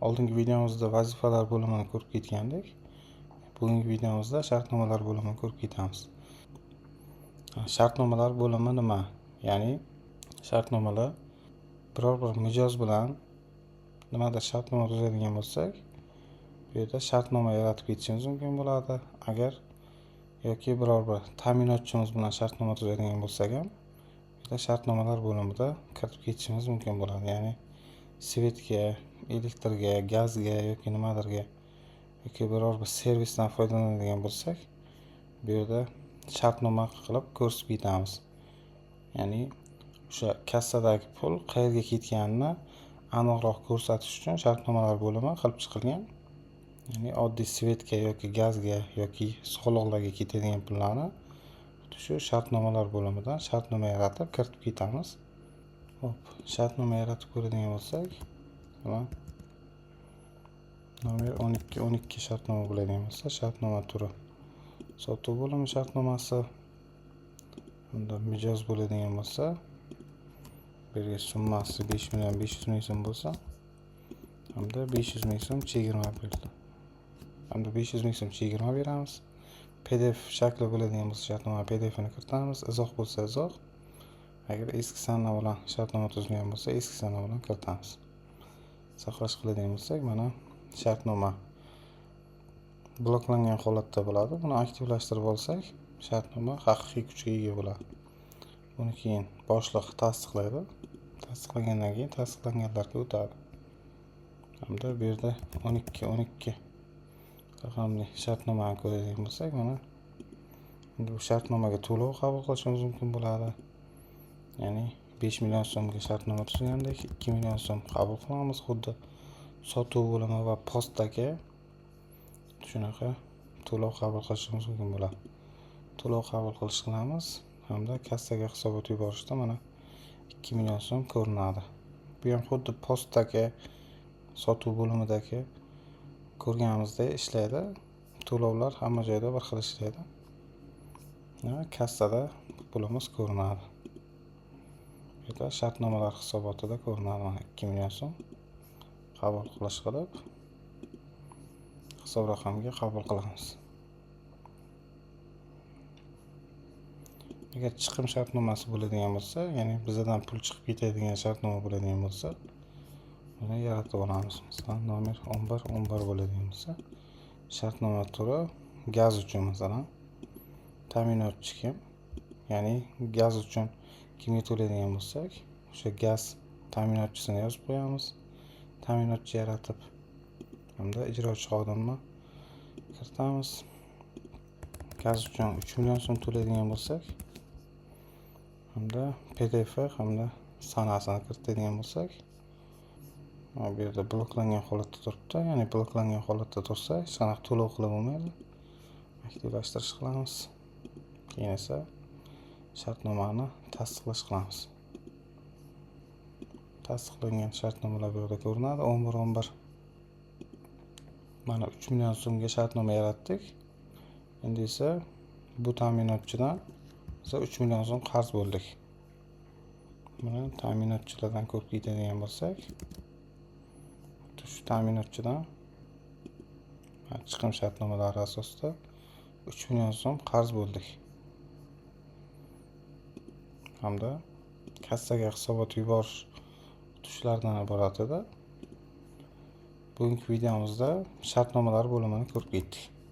Oldingi videomizda vazifalar bo'limini ko'rib ketgandik. Bugungi videomizda shartnomalar bo'limini ko'rib ketamiz. Shartnomalar bo'limi nima? Ya'ni shartnomalar biror bir mijoz bilan nimadir shartnoma tuzadigan bo'lsak, bu yerda shartnoma yaratib ketishimiz mumkin bo'ladi. Agar yoki biror bir ta'minotchimiz bilan shartnoma tuzadigan bo'lsak ham, bu yerda shartnomalar bo'limida kiritib ketishimiz mumkin bo'ladi. Ya'ni свет ga, elektrga, gazga yoki nimadirga yoki biror bir servisdan foydalanadigan bo'lsak, bu yerda shartnoma qilib ko'rsatib ketamiz. Ya'ni o'sha kassadagi pul qayerga ketganini aniqroq ko'rsatish uchun shartnomalar bo'limi qilib chiqilgan. Ya'ni oddiy свет ga yoki gazga yoki soliqlarga ketadigan pullarni shu shartnomalar bo'limidan shartnoma yaratib kiritib ketamiz. Xo'p, shartnoma yaratib ko'radigan bo'lsak, masalan, nomer 12 12 shartnoma bo'ladigan bo'lsa, shartnoma turi sotuv bo'limi shartnomasi. Unda mijoz bo'ladigan bo'lsa, bu yerga summasi 5 million 500 ming so'm bo'lsa, hamda 500 ming so'm chegirma berildi. Hamda 500 ming so'm chegirma beramiz. PDF shakli bo'ladigan bo'lsa, shartnoma PDFini kiritamiz. Izoh bo'lsa izoh. Agar eski sana bilan shartnoma tuzilgan bo'lsa, eski sana bilan kiritamiz. Saqlash qiladigan bo'lsak, mana shartnoma bloklangan holatda bo'ladi. Buni aktivlashtirib olsak, shartnoma haqiqiy kuchga ega bo'ladi. Buni keyin boshliq tasdiqlaydi. Tasdiqlagandan keyin tasdiqlanganlarga o'tadi. Hamda bu yerda 12 12 raqamli shartnomani ko'radigan bo'lsak, mana endi bu shartnomaga to'lov qabul qilishimiz mumkin bo'ladi. Ya'ni 5 million so'mga shartnoma tuzgandik, 2 million so'm qabul qilamiz, xuddi sotuv bo'limi va postdagi shunaqa to'lov qabul qilishimiz mumkin bo'ladi. To'lov qabul qilish qilamiz hamda kassaga hisobot yuborishda mana 2 million so'm ko'rinadi. Bu ham xuddi postdagi sotuv bo'limidagi ko'rganimizdek ishlaydi. To'lovlar hamma joyda bir xil ishlaydi. Kassada pulimiz ko'rinadi. Bu yerda shartnomalar hisobotida ko'rinadi, mana 2 million so'm qabul qilish qilib hisob raqamga qabul qilamiz. Agar chiqim shartnomasi bo'ladigan bo'lsa, ya'ni bizadan pul chiqib ketadigan shartnoma bo'ladigan bo'lsa, buni yaratib olamiz. Masalan, nomer 11 11 bo'ladigan bo'lsa, shartnoma turi gaz uchun, masalan, ta'minotchi kim? Ya'ni gaz uchun kimga to'laydigan bo'lsak, o'sha gaz ta'minotchisini yozib qo'yamiz. Ta'minotchi yaratib hamda ijrochi xodimni kiritamiz. Gaz uchun 3 million so'm to'laydigan bo'lsak, hamda PDF hamda sanasini kiritadigan bo'lsak, bu yerda bloklangan holatda turibdi. Ya'ni bloklangan holatda tursa, hech qanaqa to'lov qilib bo'lmaydi. Aktivlashtirish qilamiz. Keyin esa shartnomani tasdiqlash qilamiz. Tasdiqlangan shartnomalar bu yerda ko'rinadi. 11 11. Mana 3 million so'mga shartnoma yaratdik. Endi esa bu ta'minotchidan biz 3 million so'm qarz bo'ldik. Buni ta'minotchilardan ko'rib ketadigan bo'lsak, shu ta'minotchidan chiqim shartnomalari asosida 3 million so'm qarz bo'ldik. Hamda kassaga hisobot yuborish tushlaridan iborat edi. Bugungi videomizda shartnomalar bo'limini ko'rib ketdik.